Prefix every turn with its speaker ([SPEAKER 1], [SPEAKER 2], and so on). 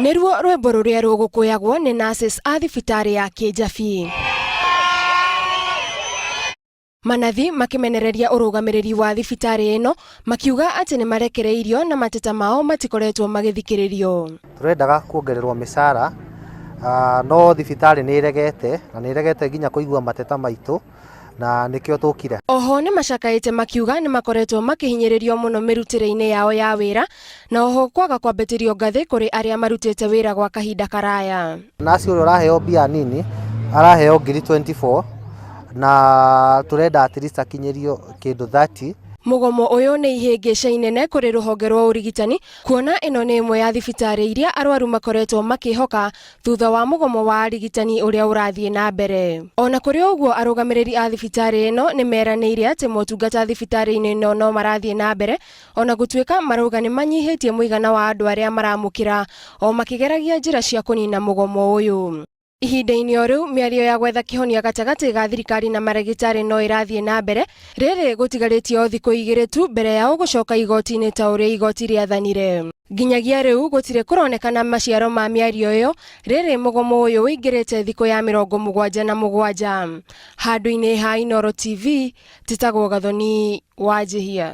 [SPEAKER 1] Nĩruo rwĩmbo rũrĩa rũgũkũyagwo nĩ nurses a thibitarĩ ya Kĩnjabi. Manathi makĩmenereria ũrũgamĩrĩri wa thibitarĩ ĩno makiuga atĩ nĩ marekereirio na mateta mao matikoretwo magĩthikĩrĩrio.
[SPEAKER 2] Tũrendaga kuongererwo mĩcara no thibitarĩ nĩ ĩregete na nĩ ĩregete nginya kũigua mateta maitũ na nĩkĩo tũkire.
[SPEAKER 1] Oho nĩ macakaĩte makiuga nĩ makoretwo makĩhinyĩrĩrio mũno mĩrutĩre-inĩ yao ya wĩra na oho kwaga kwambatĩrio ngathĩ kũrĩ arĩa marutĩte wĩra gwa kahinda karaya.
[SPEAKER 2] Naci ũrĩa ũraheo mbia nini araheo ngiri 24 na tũrenda at least akinyĩrio kĩndũ 30.
[SPEAKER 1] Mũgomo ũyũ nĩ ihĩngĩca inene kũrĩ rũhonge rwa ũrigitani kuona ĩno nĩ ĩmwe ya thibitarĩ iria arwaru makoretwo makĩhoka thutha wa mũgomo wa arigitani ũrĩa ũrathiĩ na mbere. Ona kũrĩ ũguo arũgamĩrĩri a thibitarĩ ĩno nĩ meranĩire atĩ motungata thibitarĩ-inĩ ĩno no marathiĩ na mbere ona gũtuĩka marauga nĩ manyihĩtie mũigana wa andũ arĩa maramũkĩra o makĩgeragia njĩra cia kũnina mũgomo ũyũ. Ihinda-inĩ o rĩu mĩario ya gwetha kĩhonia gatagatĩ ga thirikari na marĩgĩtarĩ no ĩrathiĩ na mbere rĩrĩ gũtigarĩtie o thikũ igĩrĩ tu mbere yao gũcoka igoti-inĩ ta ũrĩa igoti rĩathanire. Nginyagia rĩu gũtirĩ kũronekana maciaro ma mĩario ĩyo rĩrĩ mũgomo ũyũ ũingĩrĩte thikũ ya 77. Handũ-inĩ ha Inooro TV, njĩtagwo Gathoni Wanjihia.